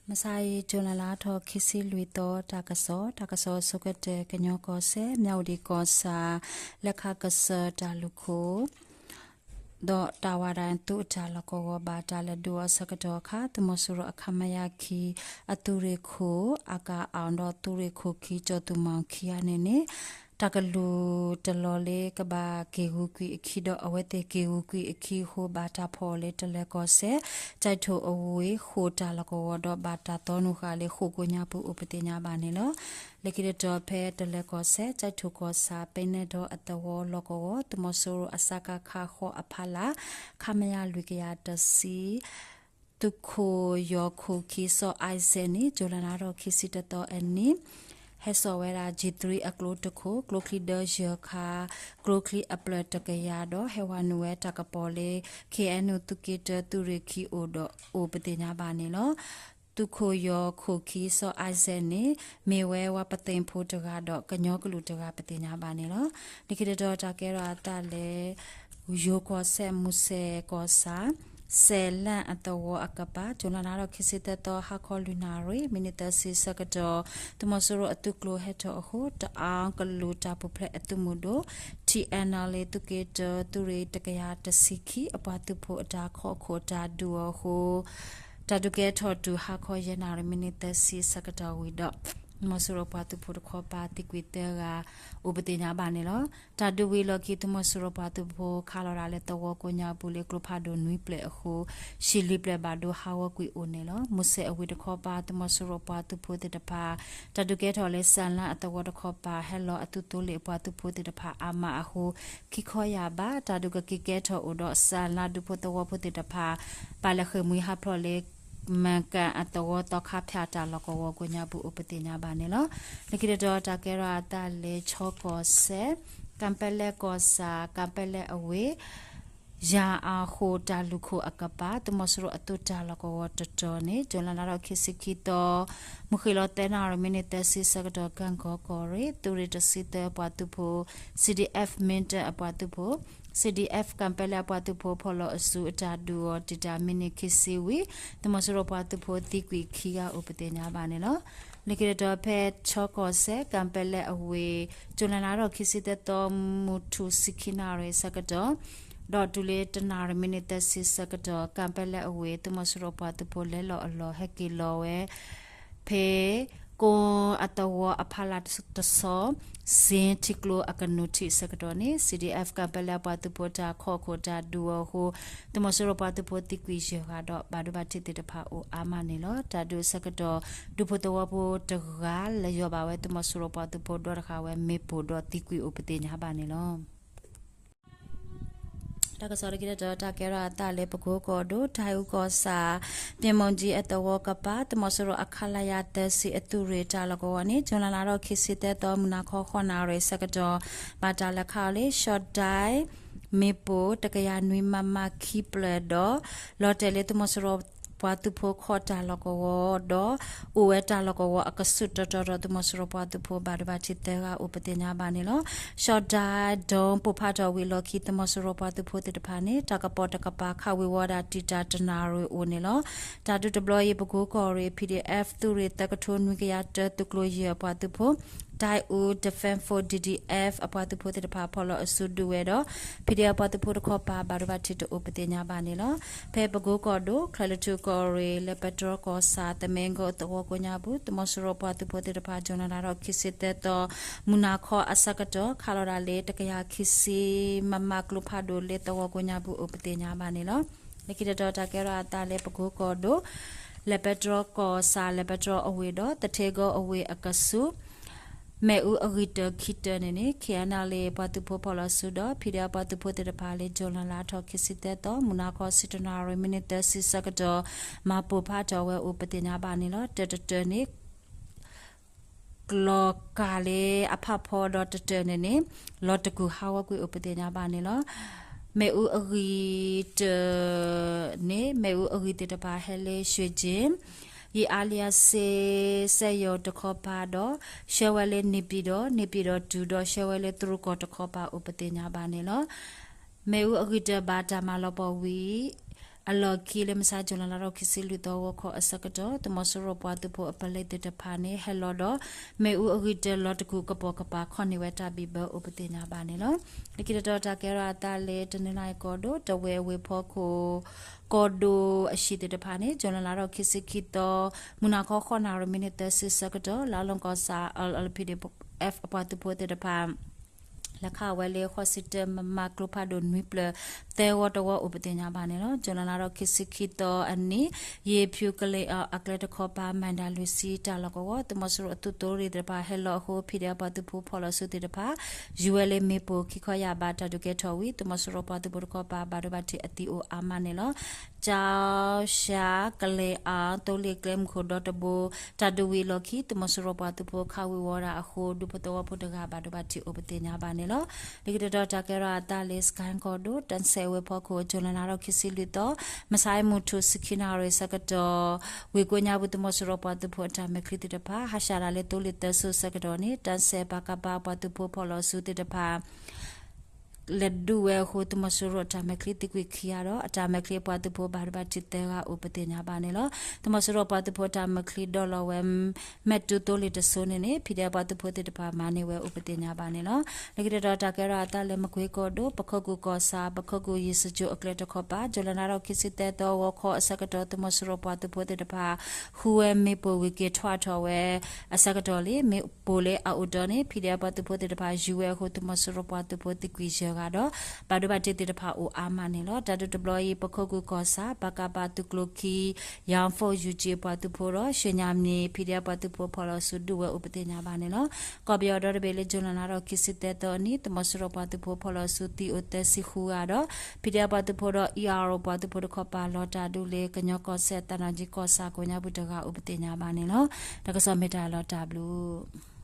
မဆါအံၤ ကၠူၤလဲလါထီၣ်ခံဆံလွံၢ်သီ တၢ်ကစီၣ်, တၢ်ကစီၣ်အဆိကတၢၢ် ကညီကီၢ်စဲၣ် မၠၣ်ဝတံၣ်ကီၢ်ဆၣ် လဲၤခးကစၢၢ်တၢ်လုၢ်ခိၣ် ဒီးတၢ်ဝးဒၣ်သုးအတၢ်လီၢ်ကဝီၤ ဘၣ်တၢ်လဲၤဒုးအီၤအဆၢကတီၢ်အခါ သုးမီၤစိရိၤအ ခမရ ခံ အသုးရ့ၣ်ခိၣ် အကၣ်အီၣ်ဒီးသုးရ့ၣ်ခိၣ်ခံ ကၠီၤသူၣ်မီၣ်ခံဂၤန့ၣ်န့ၣ် တၢ်ကလုၢ်တလီၢ်လၢကဘၣ်က့ၢ်ဂုာ်ကွံာ်အခံဒီး အဝဲသ့ၣ်က့ၢ်ဂုာ်ကွံာ်အခံအဃိ ဘၣ်တၢ်ဖီၣ်အီၤလၢတလၢၤကီၢ်စဲၣ် ကၠဲးထိၣ်အဝ့ၢ်ဃိာ်တၢ်လီၢ်ကဝီၤဒီး ဘၣ်တၢ်သီနုာ်ဃာ်လၢဃိာ်ကိးညါပူၤအိၣ်ပသ့ၣ်ညါဘၣ်န့ၣ်လီၤ. လၢခံတတီၤဖဲတလၢၤကီၢ်စဲၣ် ကၠဲးထိၣ်ကီၢ်ဆၣ် ပဲနဲဒီအသဝီလီၢ်ကဝီၤ သုးမီၤစိရိၤအ စကခ ဃိးအဖီလာ် ခမရ လွံၢ်ကယၤတဆံ သုးခိၣ်ယီၤခိၣ်ခံ စီၤအံစဲးန့ၣ် ကၠူၤလဲလါထီၣ်ခံဆံတသီအနံၤ ဟဲစိာ်ဝဲဒၣ် G three အကျိတခိၣ် ကျိချံဒၢယဲၢ်ခါ ကျိချံအပျၢၢ်တကယၤဒီး ဟဲဝဲနုာ်ဝဲတၢ်ကပီၤလၢ ခ့ၣ်အဲၣ်ယူၣ် သုးက့တၢ သုးရ့ၣ်ခံအိၣ်ဒီးအိၣ်ပသ့ၣ်ညါဘၣ်န့ၣ်လီၤ. သုးခိၣ်ယီၤခိၣ်ခံ စီၤအံစဲးန့ၣ် မ့ၢ်ဝဲဝၤပသ့ၣ်ဖိတဂၤဒီး ကညီကလုာ်တဂၤပသ့ၣ်ညါဘၣ်န့ၣ်လီၤ. လၢခံတတီၤတၢ်ကဲထီၣ်အသးလၢ ယိၤကီၢ်စဲၣ် မူစဲၣ်ကီၢ်ဆၣ် စဲၣ်လၣ်အသဝီအကပၤ ကၠူၤလဲလါထီၣ်ခံဆံသၢသီ ဟါခီလွံၢ်နၣ်ရံၣ် မံးနံးသၢဆံဆၢကတီၢ် သုးမီၤစိရိၤအသုးကျိၤဟဲထီၣ်အဃိ တအၣ်ကလုာ်တၢ်ပူၤဖျဲးအသုးမုၢ်ဒိၣ် ထံၣ်အဲၣ်နီၣ်လ့ သုးက့တၢ သုးရ့ၣ်တကယၤတဆံခံ အပှၤသုးဖိအတၢ်ခီၣ်ခိၣ်တၢ်ဒုးအီၤအဃိ တၢ်ဒုးကဲထီၣ်တုၤဟါခီယဲၢ်နၣ်ရံၣ် မံးနံးသၢဆံဆၢကတီၢ်ဝံၤဒီး သုးမီၤစိရိၤပှၤသုးဖိတခီပၤသံကွံာ်သၢဂၤ အိၣ်ပသ့ၣ်ညါဘၣ်န့ၣ်လီၤ. တၢ်ဒုးဝံၤအလီၢ်ခံ သုးမီၤစိရိၤပှၤသုးဖိခးလီၤဒၣ်လၢသဝီကိးညါပူၤလၢကျိဖးဒိၣ်နွံဖျၢၣ်အဃိ ဟံၣ်လွံၢ်ဖျၢၣ်ဘၣ်ဒိဟးဂီၤကွံာ်အိၣ်န့ၣ်လီၤ. မူစဲၣ်အဝ့ၢ်တခီပၤ သုးမီၤစိရိၤပှၤသုးဖိသ့ၣ်တဖၣ် တၢ်ဒုးကဲထီၣ်လၢ စဲၣ်လၣ်အသဝီတခီပၤ ဟဲလီၤအသုးသိလ့ၣ်အပှၤသုးဖိသ့ၣ်တဖၣ်အါမးအဃိ ခံခီယာ်ဘး တၢ်ဒုးကက့ၤကဲထီၣ်အိၣ်ဒီး စဲၣ်လၣ်ဒူဖိသဝီဖိသ့ၣ်တဖၣ် ပာ်လဲၤဃ့ၢ်မှံဟးဖျိးလၢ မၣ်ကၣ်အသဝီသီခါဖၠၣ်တၢ်လီၢ်ကဝီၤကိးညါပူၤအိၣ်ပသ့ၣ်ညါဘၣ်န့ၣ်လီၤ. လၢခံတတီၤတၢ်ကဲထီၣ်အသးလၢ ခၠီကီၢ်စဲၣ် ကၣ်ပဲလဲၣ်ကီၢ်ဆၣ် ကၣ်ပဲလဲၣ်အဝ့ၢ် ယၤအဃိာ်တၢ်လုၢ်ခိၣ်အကပၤ သုးမီၤစိရိၤအသုးတၢ်လီၢ်ကဝီၤတတီၤန့ၣ် ကၠူၤလဲလါထီၣ်ခံဆံခံသီ မုၢ်ဃ့ၢ်လီၤသၢနၣ်ရံၣ် မံးနံးသၢဆံဆၢကတီၢ် ကၣ်ကီကီၢ်ရ့ၣ် သုးရ့ၣ်တဆံသၢအပှၤသုးဖိ CDF မ့ၢ်တၢၣ်အပှၤသုးဖိ CDF ကၣ်ပဲလဲၣ်အပှၤသုးဖိ ဖီၣ်လီၤအစုအတၢ်ဒုးအီၤ တံာ်တာ်မံးနံးခံဆံဝံၤ သုးမီၤစိရိၤပှၤသုးဖိသံကွံာ်ခံဂၤအိၣ်ပသ့ၣ်ညါဘၣ်န့ၣ်လီၤ. လၢခံတတီၤဖဲ ခၠီကီၢ်စဲၣ် ကၣ်ပဲလဲၣ်အဝ့ၢ် ကၠူၤလဲလါထီၣ်ခံဆံသၢသီ မုၢ်ထူၣ်ဆံခံနၣ်ရံၣ်ဆၢကတီၢ် ဒီးတုၤလၢတနၣ်ရံၣ် မံးနံးသၢဆံဆၢကတီၢ် ကၣ်ပဲလဲၣ်အဝ့ၢ် သုးမီၤစိရိၤပှၤသုးဖိလဲၤလီၤအလီၢ် ဟဲက့ၤလီၤဝဲ ဖဲ ကိအသဝီအဖီလာ်တဆီ စ့ထံကျိအကနူၤထံးဆၢကတီၢ်န့ၣ် CDF ကၣ်ပဲလဲၣ်အပှၤသုးဖိတၢ်ခီၣ်ခိၣ်တၢ်ဒုးအီၤအဃိ သုးမီၤစိရိၤပှၤသုးဖိသံကွံာ်ယဲၢ်ဂၤဒီး ဘၣ်ဒိဘၣ်ထံးသ့ၣ်တဖၣ်အိၣ်အါမးန့ၣ်လီၤ. တၢ်ဒုးအဆၢကတီၢ် ဒူဖိသဝီဖိတဂၤ လဲၤယီၤဘၣ်ဝဲသုးမီၤစိရိၤပှၤသုးဖိဒီတဃာ်ဝဲမ့ၣ်ပိၢ်ဒီးသံကွံာ်အိၣ်ပသ့ၣ်ညါဘၣ်န့ၣ်လီၤ. တၢ်ကစီၣ်လၢခံတတီၤ တၢ်ကဲထီၣ်အသးလၢပကိကီၢ်ဒိၣ် တၢ်အူကီၢ်ဆၣ် ပျံၤမုၣ်ကၠံအသဝီကပၤ သုးမီၤစိရိၤအ ခလရ သၢဆံအသုးရ့ၣ်တၢ်လီၢ်ကဝီၤန့ၣ် ကၠူၤလဲလါထီၣ်ခံဆံသၢသီ မုၢ်နၤခီဃိးနၣ်ရံၣ်ဆၢကတီၢ် ဘၣ်တၢ်လဲၤခးအီၤလၢ ရှီၣ်ဒၢၣ် မ့ၣ်ပိၢ် တကယၤနွံ မမ ခံဖျၢၣ်ဒီး လီၤတဲာ်လၢသုးမီၤစိရိၤပှၤသုးဖိခီၣ်တၢ်လီၢ်ကဝီၤဒီး အိၣ်ဝဲတၢ်လီၢ်ကဝီၤအကဆူးတီတီဒီး သုးမီၤစိရိၤပှၤသုးဖိဘၣ်ဒိဘၣ်ထံးသၢဂၤအိၣ်ပသ့ၣ်ညါဘၣ်န့ၣ်လီၤ. ရှီၣ်ဒၢၣ် drone ပိၢ်ဖးထီၣ်ဝံၤအလီၢ်ခံ သုးမီၤစိရိၤပှၤသုးဖိသ့ၣ်တဖၣ်န့ၣ် တၢ်ကပီၤတကပၤခးဝံၤဝီဒၣ်တံာ်တာ်တနၣ်ရံၣ်အိၣ်န့ၣ်လီၤ. တၢ်ဒုးတဘျီအံၤ ပကိကီၢ်ရ့ၣ် PDF သုးရ့ၣ်သၢကထိနွံကယၤတၢ သုးကျိၤယဲၢ်အပှၤသုးဖိ တၢ်အူ Defense Force DDF အပှၤသုးဖိသ့ၣ်တဖၣ်ဖီၣ်လီၤအစုဒုးဝဲဒီး PDF အပှၤသုးဖိတခီပၤ ဘၣ်ဒိဘၣ်ထံးတအိၣ်ပသ့ၣ်ညါဘၣ်န့ၣ်လီၤ. ဖဲပကိကီၢ်ဒိၣ် ချၢၣ်လွံၢ်ထူၣ်ကီၢ်ရ့ၣ် လဲၤပဲတြီကီၢ်ဆၣ် သမ့ၣ်ကီၢ်သဝီကိးညါပူၤ သုးမီၤစိရိၤပှၤသုးဖိသ့ၣ်တဖၣ် ကၠူၤလဲလါထီၣ်ခံဆံသၢသီ မုၢ်နၤခီအဆၢကတီၢ် ခးလီၤဒၣ်လၢ တကယၤခံဆံ မမ ကျိဖးဒိၣ်လၢသဝီကိးညါပူၤအိၣ်ပသ့ၣ်ညါဘၣ်န့ၣ်လီၤ. လၢခံတတီၤတၢ်ကဲထီၣ်အသးလၢပကိကီၢ်ဒိၣ် လဲၤပဲတြီကီၢ်ဆၣ် လဲၤပဲတြီအဝ့ၢ်ဒီး သထ့ကီၢ်အဝ့ၢ်အကဆူး မ့ၣ်အူအဂံၢ်တၢၢ်ခံတၢၢ်န့ၣ်န့ၣ် KNLA ပှၤသုးဖိဖီၣ်လီၤစုဒီး PDF ပှၤသုးဖိသ့ၣ်တဖၣ်လၢ ကၠူၤလဲလါထီၣ်ခံဆံသၢသီ မုၢ်နၤခီဆံတနၣ်ရံၣ် မံးနံးသၢဆံဆၢကတီၢ် မၤပိၢ်ဖးထီၣ်ဝဲအိၣ်ပသ့ၣ်ညါဘၣ်န့ၣ်လီၤ. တၢၢ်တတၢၢ်န့ၣ် လီၤကၢ်လၢအဖးဖီဒီးတတၢၢ်န့ၣ်န့ၣ် လီၤတကူၣ်ဟးဂီၤကွံာ်အိၣ်ပသ့ၣ်ညါဘၣ်န့ၣ်လီၤ. မ့ၣ်အူအဂံၢ်တၢၢ်န့ၣ် မ့ၣ်အူအဂံၢ်သ့ၣ်တဖၣ်ဟဲလၢ ရွှ့ၣ်ကျ့ၣ် ရေအားလျှပ်စစ် စက်ရုံတခီပၤဒီး ဆှၢဝဲလၢ နေပြည်တော် နေပြည်တော်တုၤဒီး ဆှၢဝဲလၢတရူးကီၢ်တခီပၤအိၣ်ပသ့ၣ်ညါဘၣ်န့ၣ်လီၤ. မ့ၣ်အူအဂံၢ်တၢၢ်ဘၣ်တၢ်မၤလီၤပှီၢ်ဝံၤ အလီၢ်ခံလၢမုၢ်ဆါ June လါထီၣ်ခံဆံလွံၢ်သီ ဂီၤခီအဆၢကတီၢ် သုးမီၤစိရိၤပှၤသုးဖိအပလဲသ့ၣ်တဖၣ်န့ၣ် ဟဲလီၤဒီး မ့ၣ်အူအဂံၢ်တၢၢ်လီၤတကူၣ်ကပိာ်ကပၤ ခီၣ်န့ၢ်ဝဲတၢ်ဘံၣ်ဘၢအိၣ်ပသ့ၣ်ညါဘၣ်န့ၣ်လီၤ. လၢခံတတီၤ တၢ်ကဲထီၣ်အသးလၢ တနီသရံၣ်ကီၢ်ဒိၣ် တဝဲဝ့ၢ်ဖီခိၣ် ကီၢ်ဒိၣ်အဟံၣ်သ့ၣ်တဖၣ်န့ၣ် June လါထီၣ်ခံဆံခံသီ မုၢ်နၤခီ ဃိးနၣ်ရံၣ်မံးနံးသၢဆံဆၢကတီၢ် လါလီၢ်ကီၢ်ဆၣ် အ PDF အပှၤသုးဖိသ့ၣ်တဖၣ် လဲၤခးဝဲလၢ ဃိးဆံတၢ မမ ကျိဖးဒိၣ်နွံဖျၢၣ် သၢဂီၤတဝီအိၣ်ပသ့ၣ်ညါဘၣ်န့ၣ်လီၤ. June လါထီၣ်ခံဆံခံသီအနံၤ ယ့ၤဖၠူၤကလ့ၣ်အီၤအကျဲတခီပၤ မၤဒၣ်လွံၢ်ဆံ တၢ်လီၢ်ကဝီၤ သုးမီၤစိရိၤအသုးသိလ့ၣ်သ့ၣ်တဖၣ်ဟဲလီၤအဃိ PDF ပှၤသုးဖိဖီၣ်လီၤစုသ့ၣ်တဖၣ် ယူၤဝဲလၢမ့ၣ်ပိၢ်ခံခီယာ်ဘး တၢ်ဒုးကဲထီၣ်ဝံၤ သုးမီၤစိရိၤပှၤသုးဖိတခီပၤ ဘၣ်ဒိဘၣ်ထံးအသံအိၣ်အါမးန့ၣ်လီၤ. ကၠီၣ်ၡါ ကလ့ၣ်အီၤ သိလ့ၣ်ကျဲမုၢ်ခိၣ်ဒီတဘိ တၢ်ဒုးဝံၤအလီၢ်ခံ သုးမီၤစိရိၤပှၤသုးဖိခးဝံၤဝီၤဒၣ်အဃိ ဒူဖိသဝီဖိတဂၤ ဘၣ်ဒိဘၣ်ထံးအိၣ်ပသ့ၣ်ညါဘၣ်န့ၣ်လီၤ. လၢခံတတီၤ တၢ်ကဲထီၣ်အသးလၢ စကဲၣ်ကီၢ်ဒိၣ် တၢ်စဲးဝဲဖီခိၣ် June လါထီၣ်ခံဆံလွံၢ်သီ မုၢ်ဆါမုၢ်ထူၣ် ဆံခံနၣ်ရံၣ်ဆၢကတီၢ် ဝ့ၢ်ကိးညါပူၤ သုးမီၤစိရိၤပှၤသုးဖိအတၢ်မဲာ်ချံသ့ၣ်တဖၣ် ဟးဆှၣ်ဒၣ်လၢသိလ့ၣ်သၢစိၤဆၢကတီၢ်န့ၣ် တၢ်စဲးပၤကပၤပှၤသုးဖိဖီၣ်လီၤစုသ့ၣ်တဖၣ် လဲၤဒုးဝဲအဃိ သုးမီၤစိရိၤအတၢ်မဲာ်ချံသံကွံာ်ခံဂၤဒီး အတၢ်မဲာ်ချံအပှၤသုးဖိဘၣ်ဒိဘၣ်ထံးသၢဂၤအိၣ်ပသ့ၣ်ညါဘၣ်န့ၣ်လီၤ. သုးမီၤစိရိၤပှၤသုးဖိအတၢ်မဲာ်ချံဒီလီၤဝဲ မဲၢ်တူသိလ့ၣ်တစိၤန့ၣ်န့ၣ် PDF ပှၤသုးဖိသ့ၣ်တဖၣ်မၤန့ၢ်ဝဲအိၣ်ပသ့ၣ်ညါဘၣ်န့ၣ်လီၤ. လၢခံတတီၤ တၢ်ကဲထီၣ်အသးလၢမကွ့ကီၢ်ဒိၣ် ပခိၣ်ကူၢ်ကီၢ်ဆၣ် ပခိၣ်ကူၢ်ယ့ၣ်စကၠိၣ်အကျဲတခီပၤ June လါထီၣ်ခံဆံသၢသီ ဂီၤခီအဆၢကတီၢ် သုးမီၤစိရိၤပှၤသုးဖိသ့ၣ်တဖၣ် ဃုဝဲမ့ၣ်ပိၢ်ဝံၤက့ၤထွဲထီၣ်ဝဲအဆၢကတီၢ်လံ မ့ၣ်ပိၢ်လၢအအိၣ်တီန့ၣ် PDF ပှၤသုးဖိသ့ၣ်တဖၣ်ယူၤဝဲအဃိ သုးမီၤစိရိၤပှၤသုးဖိသံကွံာ်ယဲၢ်ဂၤဒီး ဘၣ်ဒိဘၣ်ထံးသ့ၣ်တဖၣ်အိၣ်အါမးန့ၣ်လီၤ. တၢ်ဒုးတဘျီအံၤ ပခိၣ်ကူၢ်ကီၢ်ဆၣ် ပကပ သုးကျိၤခံ ယၣ်ဖီၣ် ယူၤကၠ့ ပှၤသုးဖိဒီး ရွှေညါမြေ PDF ပှၤသုးဖိဖီၣ်လီၤစုဒုးဝဲအိၣ်ပသ့ၣ်ညါဘၣ်န့ၣ်လီၤ. ကီၢ်ပယီၤဒီတဘ့ၣ်လၢ June လါထီၣ်ခံဆံသၢသီအနံၤ သုးမီၤစိရိၤပှၤသုးဖိဖီၣ်လီၤစုသံအိၣ်သၢဆံဃုဂၤဒီး PDF ပှၤသုးဖိဒီး အံၣ်အါရီၣ် ပှၤသုးဖိတခီပၤလီၤတၢ်ဒုးလၢ ကညီကီၢ်စဲၣ် သနာ်က့ကီၢ်ဆၣ်ကိးညါပူၤတဂၤအိၣ်ပသ့ၣ်ညါဘၣ်န့ၣ်လီၤ. တၢ်ကစီၣ်မ့ၢ်တၢ်လီၤတၢ်ဘျုး